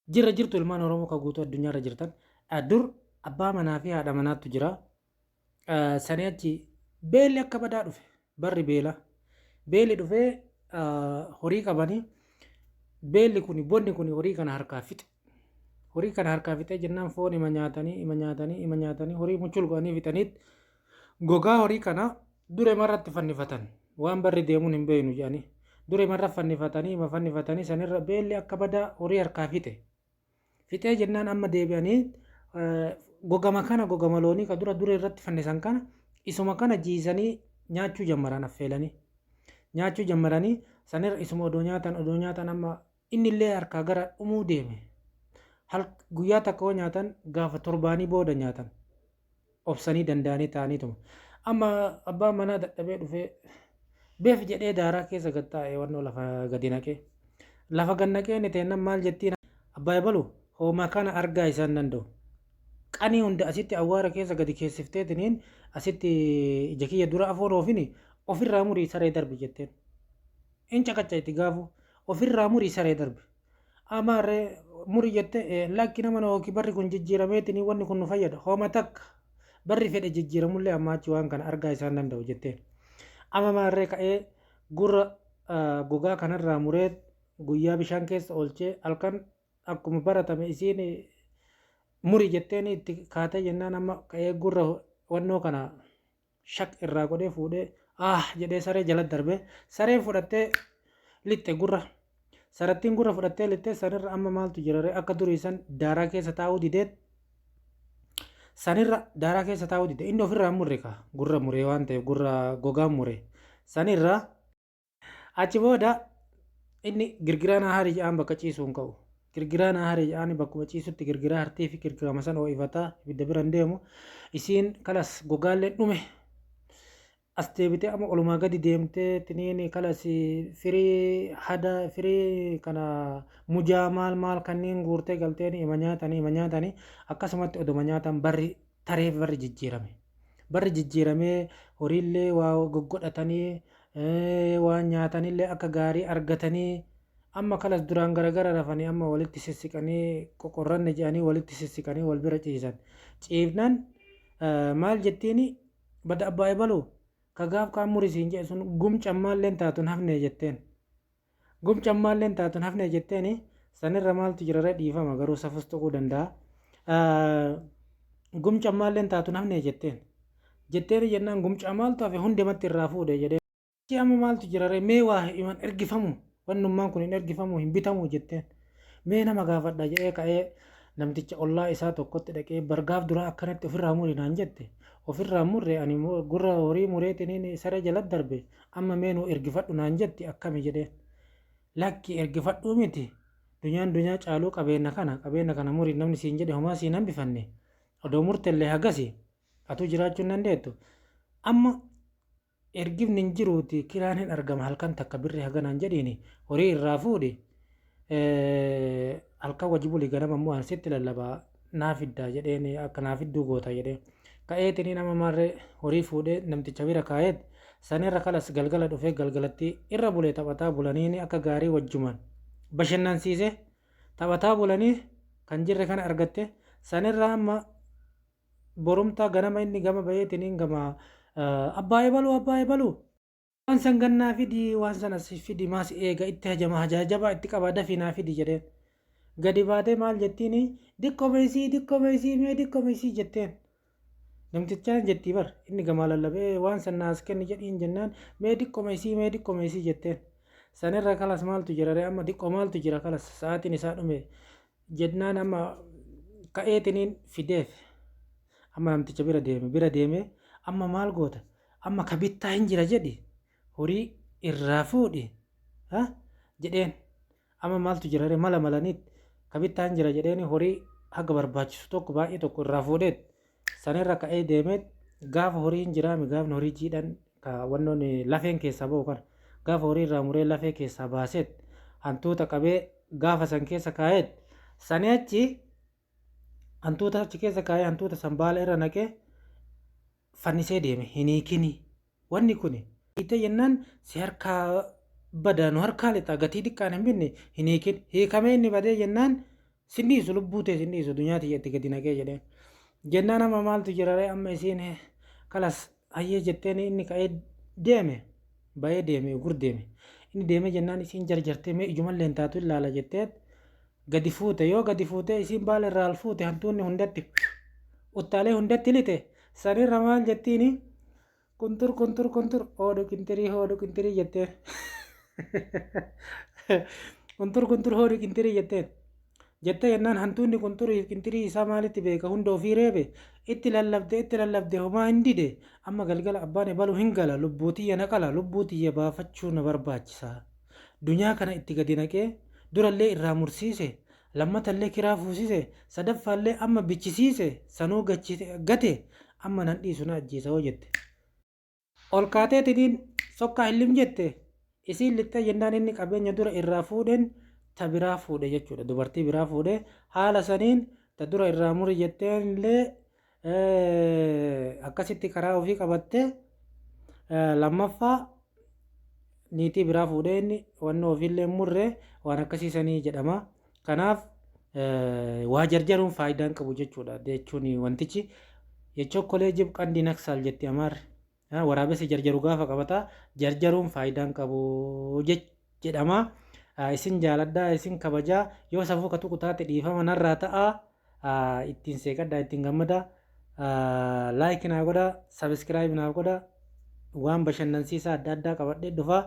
Jirra jirtu ilmaan Oromoo kan guutuu addunyaarra jirtan. Dur abbaa manaa fi haadha manaattu jira. Sanii achi beelli akka badaa dhufe. Barri beela. Beelli dhufee horii qabanii beelli kun bonni kun horii kana harkaa fixe. Horii kana harkaa fixee jennaan foon ima nyaatanii ima nyaatanii ima nyaatanii horii muchul godhanii fixaniit gogaa horii kana durema irratti fannifatan. Waan barri deemuun hin beeknu jedhanii. Durema irra fannifatanii ima fannifatanii sanirra beelli akka badaa horii harkaa fixe. Fixee jennaan amma deebi'anii gogama kana gogama loonii ka dura dura irratti fannisan kana isuma kana jiisanii nyaachuu jammaran affeelanii. Nyaachuu jammaranii sanirra isuma odoo nyaatan amma inni illee harkaa gara dhumuu deeme. Guyyaa takka yoo nyaatan gaafa torbaanii booda nyaatan. Obsanii danda'anii ta'aniituma. Amma abbaan manaa dadhabee dhufee beef jedhee daaraa keessa gad taa'e wannoo lafa gadi naqee. Lafa gad naqee inni teennan maal jettiin abbaa ebalu hooma kana argaa isaan danda'u. Qanii hunda asitti awwaara keessa gadi keessifteetiniin asitti ija kiyya dura afoon oofini ofirraa murii saree darbi jetteen. In caqacayti gaafu ofirraa murii saree darbi. Amaarree muri jette lakki nama nooki barri kun jijjiirameetini wanni kun nu fayyada hooma takka barri fedhe jijjiiramullee amma achi waan kana argaa isaan danda'u jetteen. Amma maarree ka'ee gurra gogaa kanarraa muree guyyaa bishaan keessa oolchee halkan akkuma baratame isiin muri jetteen itti kaatee jennaan amma ka'ee gurra wannoo kana shaq irraa godhee fuudhee ah jedhee saree jala darbee sareen fudhattee lixxe gurra sarattiin gurra fudhattee lixxe sanirra amma maaltu jira ree akka durii san daaraa keessa taa'uu dideet sanirra daaraa keessa taa'uu dide inni ofirraa murre ka gurra muree waan ta'eef gurra gogaan mure sanirra Achi booda inni girgiraa naa hari jedhaan bakka ciisu hin ka'u. Girgiraa naa hari jedhaan bakkuma ciisutti girgiraa hartii fi girgirama san ho'ifataa ibidda bira hin deemu. Isiin kalas gogaallee dhume. As deebitee amma olumaa gadi deemtee tiniin kalas firii hada firii kana mujaa maal maal kanneen guurtee galteen ima nyaatanii ima nyaatanii akkasumatti oduma nyaatan barri tareef barri jijjiirame. Barri jijjiiramee horiillee waa goggodhatanii waan nyaatanillee akka gaarii argatanii amma kalas duraan garagara rafanii amma walitti sissiqanii qoqorranne jedhanii walitti sissiqanii wal bira ciisan. Ciifnaan maal jettiini bada abbaa ebaluu ka gaaf kaan muri siin jedhe sun gumcammaalleen taatun hafne jetteen. Gumcammaalleen taatun hafne jetteeni sanirra maaltu jiraree dhiifama garuu safus tuquu danda'a. Gumcammaalleen taatun hafne jetteen. Jetteeni jennaan gumcaa maaltu hafe hundematti irraa fuudhe jedhee. Amma maaltu jiraree mee waa himan ergifamu wannummaan kun hin ergifamu hin bitamu jetteen. Mee nama gaafadha jedhee ka'ee namticha ollaa isaa tokkotti dhaqee bargaaf duraa akkanatti ofirraa muri naan jette. Ofirraa murre ani gurra horii mureetiniin saree jala darbe amma mee nuu ergifadhu naan jetti akkami jedheen. Lakki ergifadhuu miti dunyaan dunyaa caaluu qabeenna kana qabeenna kana muri namni siin jedhe homaa siin hambifanne odoo murtellee hagasi atuu jiraachuu hin dandeettu. Amma ergifni hin jiruuti kiraan hin argama halkan takka birri haganaan jedhiini horii irraa fuudhi halkan wajji buli ganama immoo an sitti lallabaa naa fiddaa jedheen akka naa fidduu goota jedhee ka'eetini nama maarree horii fuudhee namticha bira kaa'eet sanirra kalas galgala dhufee galgalatti irra bulee taphataa bulaniini akka gaarii wajjumaan bashannansiise taphataa bulanii kan jirre kana argatte sanirra amma borumtaa ganama inni gama baheetiniin gama abbaa ebaluu abbaa ebaluu waan san gannaa fidi waan san as fidi maas eega itti hajama hajaajabaa itti qabaa dafii naa fidi jedheen gadi baatee maal jettiini diqqoo meesii diqqoo meesii mee diqqoo meesii jetteen namtichaan jettii bar inni gamaa lallabee waan san naas kenni jedhiin jennaan mee diqqoo meesii mee diqqoo meesii jetteen sanirra kalas maaltu jira ree amma diqqoo maaltu jira kalas sa'aatiin isaa dhume jennaan amma ka'eetiniin fideef amma namticha bira deeme bira deeme amma maal goota amma ka bittaa hin jira jedhi horii irraa fuudhi ha jedheen amma maaltu jira ree mala malaniit ka bittaa hin jira jedheen horii haga barbaachisu tokko baay'ee tokko irraa fuudheet sanirra ka'ee deemeet gaafa horii hin jiraami gaafni horii jiidhan ka wannoon lafeen keessaa ba'u kana gaafa horii irraa muree lafee keessaa baaseet hantuuta qabee gaafa san keessa kaa'eet sanii achi hantuuta achi keessa kaa'ee hantuuta san baala irra naqee fannisee deeme hin hiikini wanni kun hiite jennaan si harkaa badaa nu harkaa lixa gatii xiqqaan hin binne hin hiikin hiikamee inni badee jennaan. Sin dhiisu lubbuu tee sin dhiisu dunyaa tiyya itti gadi naqee jedheen. Jennaan amma maaltu jira ree amma isiin kalas hayyee jetteen inni ka'ee deeme ba'ee deeme ugur deeme. Inni deeme jennaan isiin jarjartee mee ijumallee hin taatu ilaala jettee gadi fuute yoo gadi fuutee isiin baala irraa ol fuute hantuunni hundatti uttaalee hundatti lixe sanirra maal jettiini Kuntur kuntur kuntur hoodhu qinxirii hoodhu qinxirii jetteen. Kuntur kuntur hoodhu qinxirii jetteen. Jettee jennaan hantuunni kunturii fi qinxirii isaa maalitti beeka hunda ofii reebe itti lallabde itti lallabde homaa hin dide amma galgala abbaan ebalu hin gala lubbuu tiyya na qala lubbuu tiyya baafachuu na barbaachisa. Dunyaa kana itti gadi naqee durallee irraa mursiise Lammatallee kiraa fuusise, sadaffaallee amma bichisiise, sanuu gate, amma nan dhiisu na ajjeesa hoo jette. Ol kaateetiniin sokkaa hillim jette, isiin lixxee jennaan inni qabeenya dura irraa fuudheen ta biraa fuudhe jechuudha. Dubartii biraa fuudhe haala saniin ta dura irraa muri jetteenillee akkasitti karaa ofii qabatte lammaffaa niitii biraa fuudhee inni wannoo ofiillee hin murre waan akkasii sanii jedhama. Kanaaf waa jarjaruun faayidaa hin qabu jechuudha. Jechuun wantichi yechokkolee jib qandii naksaal jetti amaarri. Waraabessi jarjaru gaafa qabata jarjaruun faayidaa hin qabu jedhama. Isin jaaladhaa isin kabajaa yoo safuu ka tuqu taate dhiifama narraa ta'a. Ittiin seeqadhaa ittiin gammadaa. Like naa godhaa subscribe naa godhaa waan bashannansiisaa adda addaa qabadhee dhufaa.